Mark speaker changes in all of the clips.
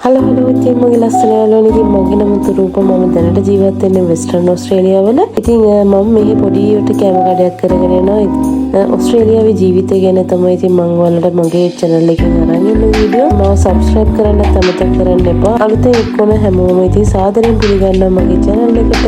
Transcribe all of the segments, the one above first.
Speaker 1: Hello hello, ඉතින් මගේ ලස්සන යාළුවනේ. ඉතින් මගේ නම තුරූප. මම දැනට ජීවත් වෙන්නේ වෙස්ටර්න් ඕස්ට්‍රේලියාවල. ඉතින් මම මෙහි පොඩියට කෑම කඩයක් කරගෙන යනවා. ඕස්ට්‍රේලියාවේ ජීවිතය ගැන තමයි ඉතින් මං ඔයාලට මගේ චැනල් එකෙන් අරන් එන වීඩියෝ. මාව සබ්ස්ක්‍රයිබ් කරන්නත් අමතක කරන්න එපා. අලුතෙන් එක්වන හැමෝම ඉතින් සාදරයෙන් පිළිගන්නවා මගේ චැනල් එකට.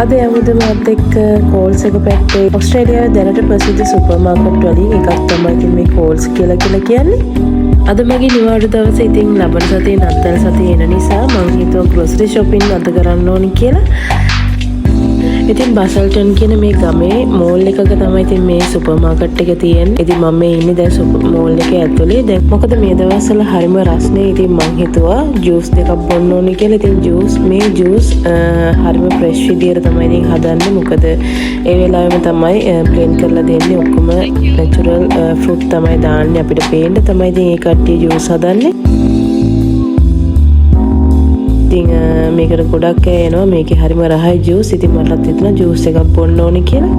Speaker 1: අද යමුද මාත් එක්ක කෝල්ස් එක පැත්තේ? ඔස්ට්‍රේලියාවේ දැනට ප්‍රසිද්ධ සුපර් මාකට් වලින් එකක් තමයි ඉතින් මේ කෝල්ස් කියලා කියලා කියන්නේ. අද මගේ නිවාඩු දවසේ. ඉතින් ලබන සතියේ නත්තල් සතිය එන නිසා මං හිතුවා ග්‍රොසරි shopping අද කරන්න ඕනි කියලා. ඉතින් බසල්ටන් කියන මේ ගමේ මෝල් එකක තමයි ඉතින් මේ සුපර් මාකට් එක තියෙන්නේ. ඉතින් මම මේ ඉන්නේ දැන් සුපර් මෝල් එකේ ඇතුලේ. දැන් මොකද මේ දවස්වල හරිම රස්නේ. ඉතින් මං හිතුවා ජූස් දෙකක් බොන්න ඕනේ කියලා. ඉතින් ජූස්, මේ ජූස් හරිම ෆ්‍රෙෂ් විදියට තමයි ඉතින් හදන්නේ. මොකද ඒ වෙලාවෙම තමයි බ්ලෙන්ඩ් කරලා දෙන්නේ. ඔක්කොම නැචරල් ෆෘට් තමයි දාන්නේ. අපිට පේන්න තමයි ඉතින් ඒ කට්ටිය ජූස් හදන්නේ. ඉතින් මේකට ගොඩක් අය එනවා. මේකේ හරිම රහයි ජූස්. ඉතින් මටත් හිතුණා ජූස් එකක් බොන්න ඕනේ කියලා.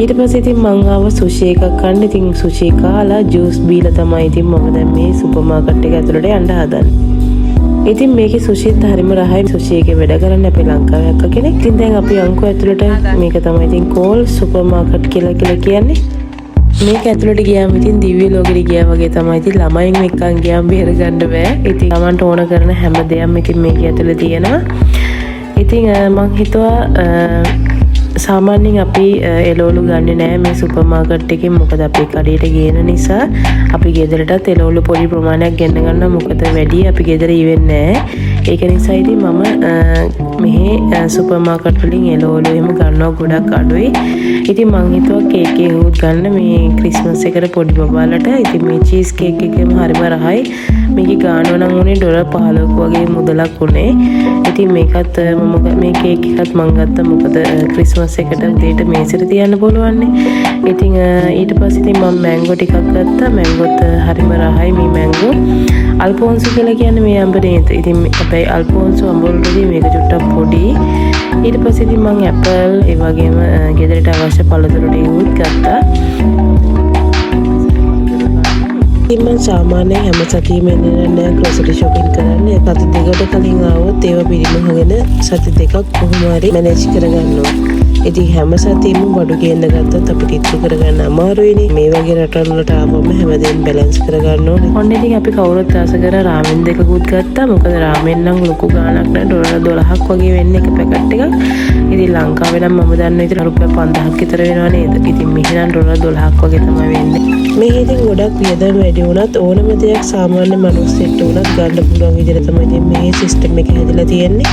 Speaker 1: ඊට පස්සේ ඉතින් මං ආව සුෂි එකක් කන්න. ඉතින් සුෂි කාලා ජූස් බීලා තමයි ඉතින් මම දැන් මේ සුපර් මාකට් එක ඇතුළට යන්න හදන්නේ. ඉතින් මේකේ සුෂිත් හරිම රහයි. සුෂි එකේ වැඩ කරන්නේ අපේ ලංකාවේ අක්කා කෙනෙක්. ඉතින් දැන් අපි යන්කෝ ඇතුළට. මේක තමයි ඉතින් කෝල් සුපර් මාකට් කියලා කියලා කියන්නේ. මේක ඇතුළට ගියාම ඉතින් දිව්‍ය ලෝකෙට ගියා වගේ තමයි. ඉතින් ළමයින් එක්කන් ගියාම බේර ගන්න බෑ. ඉතින් තමන්ට ඕන කරන හැම දෙයක්ම ඉතින් මේක ඇතුළේ තියෙනවා. ඉතින් මං හිතුවා, සාමාන්‍යයෙන් අපි එළවලු ගන්නෙ නෑ මේ සුපර් මාකට් එකෙන්. මොකද අපි කඩේට ගේන නිසා අපි ගෙදරටත් එළවලු පොඩි ප්‍රමාණයක් ගෙන්න ගන්නවා. මොකද වැඩි අපි ගෙදර ඉවෙන්නේ නෑ. ඒක නිසා ඉතින් මම මෙහි සුපර් මාකට් වලින් එළවලු එහෙම ගන්නවා ගොඩක් අඩුයි. ඉතින් මං හිතුවා කේක් එකකුත් ගන්න මේ ක්‍රිස්මස් එකට පොඩි බබාලට. ඉතින් මේ චීස් කේක් එකම හරිම රහයි. මේකේ ගානව නම් උනේ ඩොලර් 15ක වගේ මුදලක් උනේ. ඉතින් මේකත් මම මේ කේක් එකත් මං ගත්තා. මොකද ක්‍රිස්මස් එකට උදේට මේසෙට තියන්න පුළුවන්නේ. ඉතින් ඊට පස්සේ ඉතින් මම මැංගෝ ටිකක් ගත්තා. මැංගෝත් හරිම රහයි මේ මැංගෝ. අල්ෆෝන්සෝ කියලා කියන්නේ මේ අඹ නේද? ඉතින් හැබැයි අල්ෆෝන්සෝ අඹ වලදී මේක චුට්ටක් පොඩි. ඊට පස්සේ ඉතින් මං ඇපල්, ඒ වගේම ගෙදරට අවශ්‍ය පළතුරු ටිකකුත් ගත්තා. ඉතින් මං සාමාන්‍යයෙන් හැම සතියෙම එන්නේ නෑ ග්‍රොසරි shopping කරන්න. සති 2කට කලින් ආවොත් ඒවා පිරිමහගෙන සති 2ක් කොහොම හරි මැනේජ් කරගන්නවා. ඉතින් හැම සතියෙම බඩු ගේන්න ගත්තොත් අපිට ඉතුරු කරගන්න අමාරුයිනේ. මේ වගේ රටවල් වලට ආවම හැමදේම බැලන්ස් කරගන්න ඕනේ. ඔන්න ඉතින් අපි කවුරුත් ආස කරන රාමෙන් දෙකකුත් ගත්තා. මොකද රාමෙන් නම් ලොකු ගාණක් නෑ. ඩොලර් 12ක් වගේ වෙන්නේ එක පැකට් එකක්. ඉතින් ලංකාවේ නම් මම දන්න විදිහට රුපියල් 5000ක් විතර වෙනවා නේද? ඉතින් මෙහි නම් ඩොලර් 12ක් වගේ තමයි වෙන්නේ. මෙහි ඉතින් ගොඩක් වියදම් වැඩි වුණත් ඕනම දෙයක් සාමාන්‍ය මිනිස්සෙක්ට වුණත් ගන්න පුළුවන් විදිහට තමයි ඉතින් මෙහි සිස්ටම් එක හැදිලා තියෙන්නේ.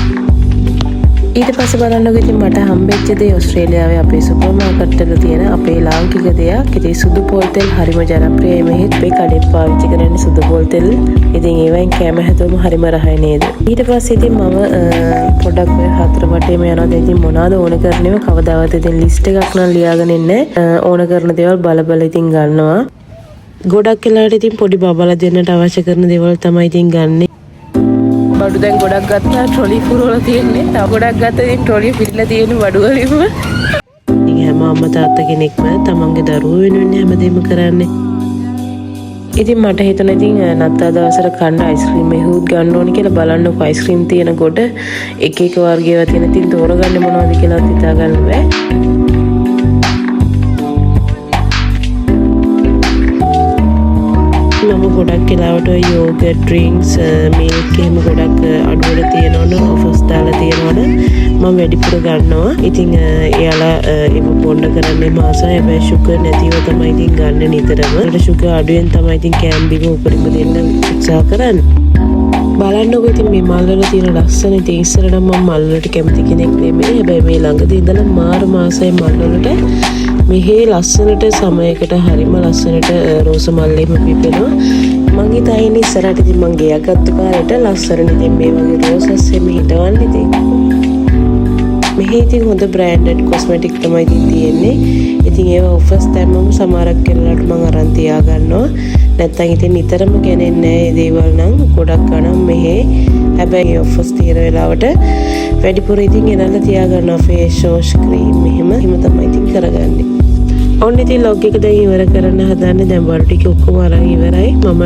Speaker 1: ඊට පස්සේ බලන්නකෝ ඉතින් මට හම්බෙච්ච දේ, ඕස්ට්‍රේලියාවේ අපේ සුපර් මාකට් වල තියෙන අපේ ලාංකික දෙයක්. ඉතින් සුදු පොල් තෙල් හරිම ජනප්‍රියයි මෙහෙත්. අපේ කඩේ පාවිච්චි කරන්නේ සුදු පොල් තෙල්. ඉතින් ඒවෙන් කෑම හැදුවම හරිම රහයි නේද? ඊට පස්සේ ඉතින් මම පොඩක් ඔය හතර වටේම යනවා. දැන් ඉතින් මොනවාද ඕන කරන්නේම කවදාවත් ඉතින් ලිස්ට් එකක් නම් ලියාගෙන ඉන්නේ. ඕන කරන දේවල් බල බල ඉතින් ගන්නවා. ගොඩක් වෙලාවට ඉතින් පොඩි බබාලා දෙන්නට අවශ්‍ය කරන දේවල් තමයි ඉතින් ගන්නෙ. බඩු දැන් ගොඩක් ගත්තා, ට්‍රොලි පුරවලා තියෙන්නේ. තව ගොඩක් ගත්තා, ඉතින් ට්‍රොලිය පිරিলা තියෙන්නේ බඩු වලින්ම. ඉතින් හැම අම්මා තාත්තා කෙනෙක්ම තමන්ගේ දරුවෝ වෙනුවෙන් හැමදේම කරන්නේ. ඉතින් මට හිතුණා ඉතින් නත්තල් දවසට කන්න අයිස්ක්‍රීම් එකකුත් ගන්න ඕනි කියලා. බලන්නකෝ අයිස්ක්‍රීම් තියෙන කොට එක එක වර්ග ඒවා තියෙන. ඉතින් තෝරගන්නේ මොනවද කියලාත් හිතා ගන්න බෑ. මම ගොඩක් වෙලාවට ඔය යෝගට් ඩ්‍රින්ක්ස්, මිල්ක් එහෙම ගොඩක් අඩුවට තියෙනවනේ, ඔෆර්ස් දාලා තියෙනවනේ, මම වැඩිපුර ගන්නවා. ඉතින් එයාලා ඒව බොන්න කරන්නේ ආසයි. හැබැයි ෂුගර් නැතිව තමයි ඉතින් ගන්න නිතරම. ඒකට ෂුගර් අඩුවෙන් තමයි ඉතින් කෑම බීම උපරිම දෙන්න උත්සාහ කරන්නේ. බලන්නකෝ ඉතින් මේ මල් වල තියෙන ලස්සන. ඉතින් ඉස්සර නම් මම මල් වලට කැමති කෙනෙක් නෙමෙයි. හැබැයි මේ ළඟදී ඉඳලා මාර ආසයි මල් වලට. මෙහි ලස්සනට සමයකට හරිම ලස්සනට රෝස මල් එහෙම පිපෙනවා. මං හිතා ඉන්නේ ඉස්සරහට ඉතින් මං ගෙයක් ගත්ත කාලෙට ලස්සනට ඉතින් මේ වගේ රෝසස් එහෙම හිටවන්න ඉතින්. මෙහි ඉතින් හොඳ බ්‍රෑන්ඩඩ් කොස්මැටික් තමයි ඉතින් තියෙන්නේ. ඉතින් ඒවා ඔෆර්ස් දැම්මම සමහරක් වෙලාවට මං අරන් තියා ගන්නවා. නැත්තම් ඉතින් නිතරම ගෙනෙන්නේ නෑ ඒ දේවල් නම් ගොඩක් ගණන් මෙහෙ. හැබැයි ඒ ඔෆර්ස් තියෙන වෙලාවට වැඩිපුර ඉතින් ගෙනල්ලා තියා ගන්නවා. ෆේස් වොෂ්, ක්‍රීම් එහෙම එහෙම තමයි ඉතින් කරගන්නේ. ඔන්න ඉතින් ව්ලොග් එක දැන් ඉවර කරන්න හදන්නේ. දැන් බඩු ටික ඔක්කොම අරන් ඉවරයි. මම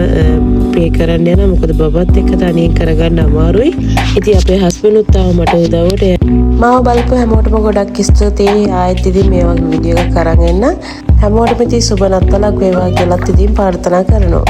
Speaker 1: පේ කරන්න යනවා. මොකද බබත් එක්ක තනියෙන් කරගන්න අමාරුයි. ඉතින් අපේ හස්බන්ඩ් උත් ආවා මට උදව්වට. මාව බලපු හැමෝටම ගොඩක් ස්තුතියි. ආයෙත් ඉතින් මේ වගේ වීඩියෝ එකක් අරන් එන්න. හැමෝටම ඉතින් සුබ නත්තලක් වේවා කියලාත් ඉතින් ප්‍රාර්ථනා කරනවා.